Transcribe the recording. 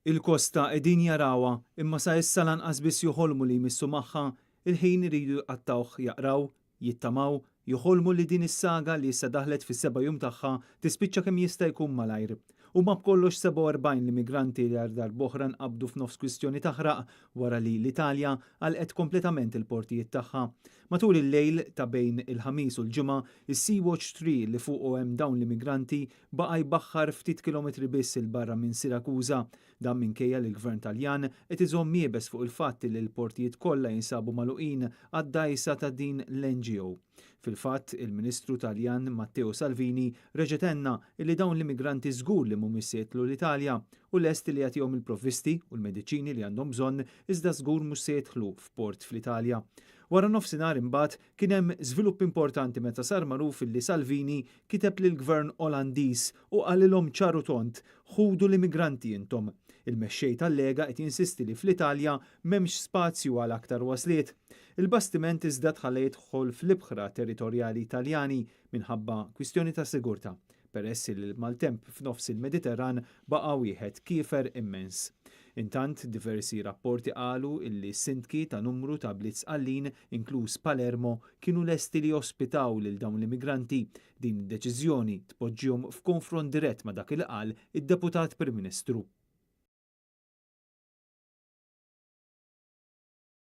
Il-kosta qegħdin jarawha imma sa issa lanqas biss joħolmu li jmissu magħha, il-ħin iridu jqattgħuh jaqraw, jittamaw, joħolmu li din is-saga li issa daħlet fis-seba' jum tagħha tispiċċa kemm jista' jkun malajr. Huma b'kollox 47 l-immigranti li għal darb'oħra nqabdu f'nofs kwistjoni taħraq wara li l-Italja għalqet kompletament il-portijiet tagħha. Matul il-lejl ta' bejn il-Ħamis u l-Ġimgħa, is-Sea-Watch 3 li fuqu hemm dawn l-immigranti baqa' jbaħħar ftit kilometri biss 'il barra minn Sirakuża. Dan minkejja li l-Gvern Taljan qed iżomm iebes fuq il-fatt li l-portijiet kollha jinsabu magħluqin għad-dgħajsa ta' din l-NGO. Fil-fatt, il-Ministru Taljan Matteo Salvini reġa' tenna li dawn l-immigranti żgur li mhumiex se jidħlu l-Italja u lest li jagħtihom il-provvisti u l-mediċini li għandhom bżonn iżda żgur mhux se jidħlu f'port fl-Italja. Wara nofsinhar imbagħad kien hemm żvilupp importanti meta sar magħruf illi Salvini kiteb lill-Gvern Olandiż u qalilhom ċar u tond, Ħudu l-immigranti intom. Il-mexxej tal-Lega qed jinsisti li fl-Italja m'hemmx spazju għal aktar wasliet. Il-bastiment iżda tħalla jidħol fl-ibħra territorjali Taljani minħabba kwistjoni ta' sigurtà, peress li l-maltemp f'nofs il-Mediterran baqa' wieħed kiefer immens. Intant, diversi rapporti qalu illi sindki ta' numru ta' bliet Sqallin, inkluż Palermo, kienu lesti li jospitaw lil dawn l-immigranti. Din id-deċiżjoni tpoġġihom f'konfront dirett ma' dak li qal id-Deputat Prim Ministru.